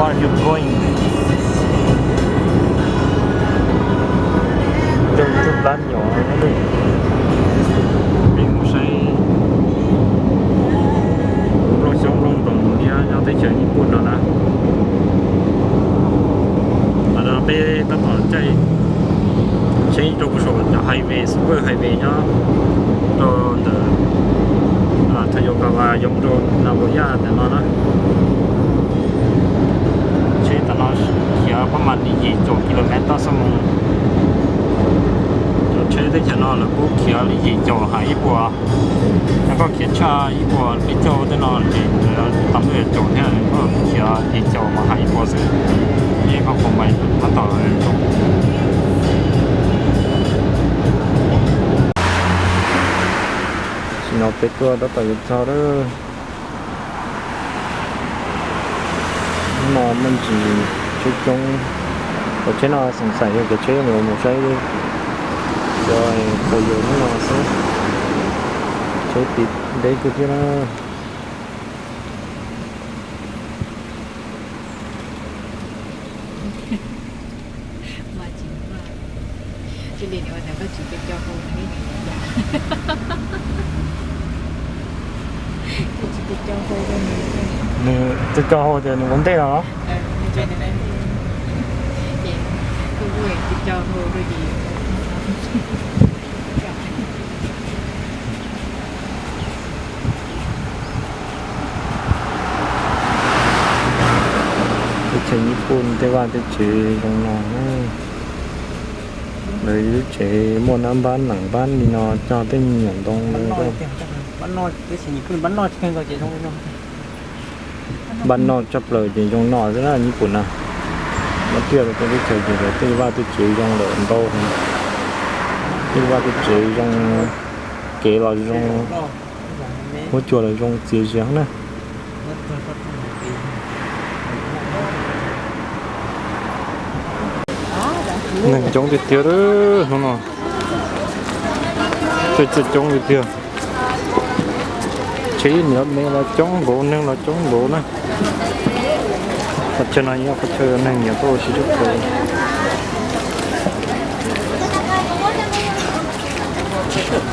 You're going. Rau ib tug plab nyuam no, peb mus saib nplooj xyoob nplooj ntoos thiab nyob teb chaws Nyij Pooj no na. Mas no peb tab tom caij tsheb rau puag saum cov highway, super highway nyob rau ntawm Toyoogawa yoo rau Nagoya ntawm no na. Tsheb tam no khiav pab mas li yim caum kilomev toj xab moos. Cov tsheb teb chaws no lawv kuj khiav li yim caum ha ib puas. Yog koj khiav tshaj ib puas peb caug tej no ces lawv tam lub caum thiab, koj khiav yim caum mas ha ib puas xwb. Ces koj qhov mais tab tom zoo. Sim no peb tuaj tab tom yuav txog lawm. Hnub no muaj ntsis tsheb coob, cov tsheb no xoom xaim yog cov tsheb mus mus saib cov quas yus hnub no xwb. Tsheb tid deb kawg thiab na. Nws twb coj hau tias nws ua ntej los. Teb chaws Nyij Pooj tej vaj tej tsev zoo no na. Lawv lub tsev muaj nab npab nees npab li no cog tej me nyuam ntoo. Npab noj tshaj plaws ces zoo no xwb na Nyij Pooj na. Nyob tiaj rau tej teb chaws ces lawv tej vaj tej tsev zoo lawm ntau heev. Tej vaj tej tsev zoo, kev los zoo, huab cua los zoo txias zias na. Neeg coob tiag tiag hnub no, tej txawj coob tiag tiag. Tsheb niam me los coob npaum, neeg los coob npaum na. Qhov chaw no yog qhov chaw neeg nyiam tuaj ua si tshaj plaws.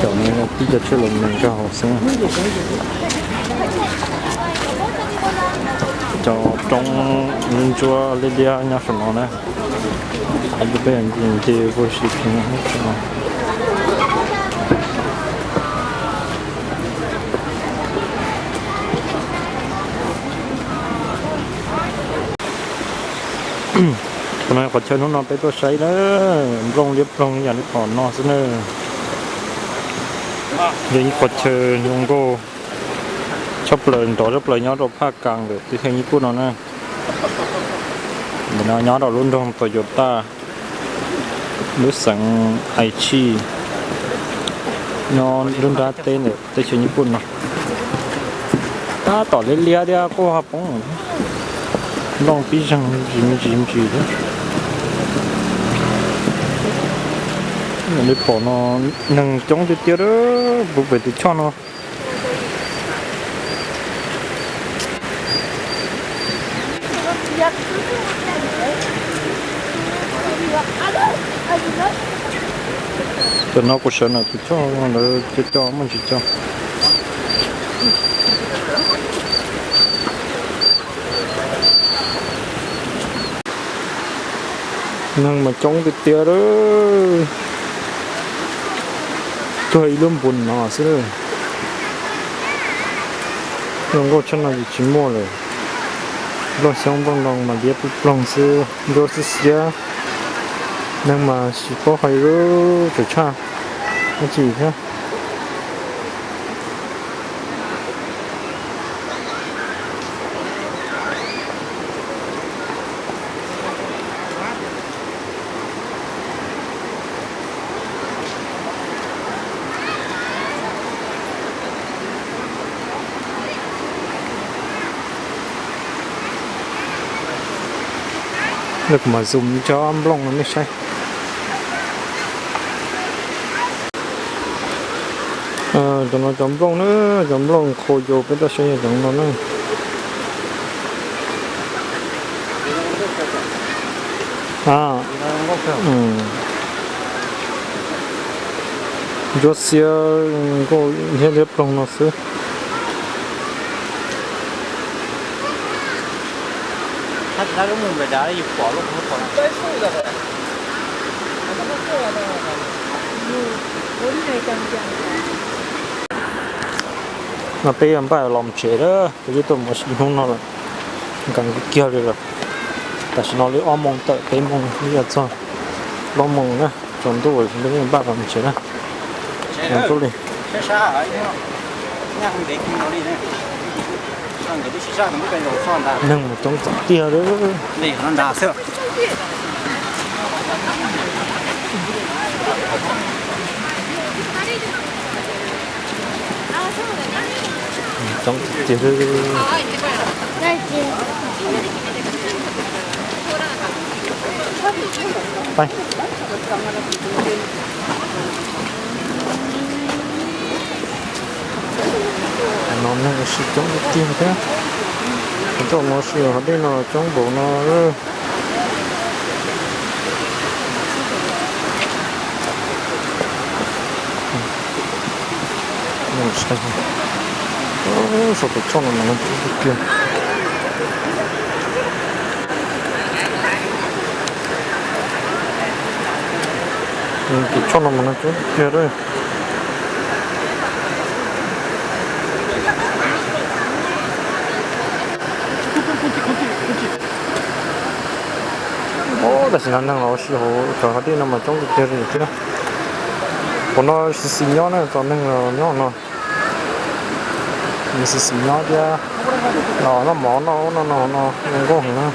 Cov no tib cov tsheb los neeg nkag hauv xwb. Cov roob ntsuab liab liab nyob saum no na. Peb nce ua si no. Qhov no qhov chaw hnub no peb tuaj saib na, nplooj liab ploog ib yam li qhov no xwb na. Yog ib qhov chaw zoo nkauj tshaj plaws, nrov tshaj plaws nyob rau phaj kas ntawm teb chaws Nyij Pooj no na. Ntawm no nyob rau lub nroog Toyota, lub xeev Aichi, nyob lub nrab teb ntawm teb chaws Nyij Pooj no. Tab tom liab liab thiab kuj ho poob, nplooj pib zeeg ntsis ntsis ntsis thiab. Li pom no neeg coob tiag tiag puag pem tus choj no. Cov no kuv sawv ntawm tus choj ntawd cov coj muaj ntsis coj. Neeg mas coob tiag tiag lawm. Tuag ib lub npus no xwb. Zoo nkauj tshaj no ces tsis muaj lawm. Nplooj xyoob nplooj ntoo mas liab ploog xwb, ntsuab xwb xiab. Neeg mas tsis paub hais lawm, tsuas tshaj dab tsi thiab. Lawv kuv mam zoom tsob nplooj no nej saib. Cov no cov nplooj na, cov nplooj qhuav yau peb tuaj saib yog cov no na. Ntsuab xiab nkauj thiab liab ploog no xwb. No peb yuav npaj los mus tsev lawm, peb twb tuaj mus ib hnub no lawm, nkees kiag li lawm. Tam sim no li ob moos tawm peb moos li yuav txog plaub moos na, tsaus ntuj peb npaj los mus tsev na. Zoo li neeg mus coob tiag tiag li. Coob tiag tiag. No neeg ua si coob tiag tiag thiab. Tuaj mus ua si qhov dej no coob npaum no. Saum tus tshoj no mas neeg coob tiag tiag. Tus tshoj no mas neeg coob tiag tiag. Tam sim no neeg los ua si hauv cov hav dej no mas coob tiag tiag li thiab. Hauv no xis xis nyob na, txog neeg los nyob no. Xis xis nyob thiab, los noj mov noj ub noj no no zoo nkauj heev na.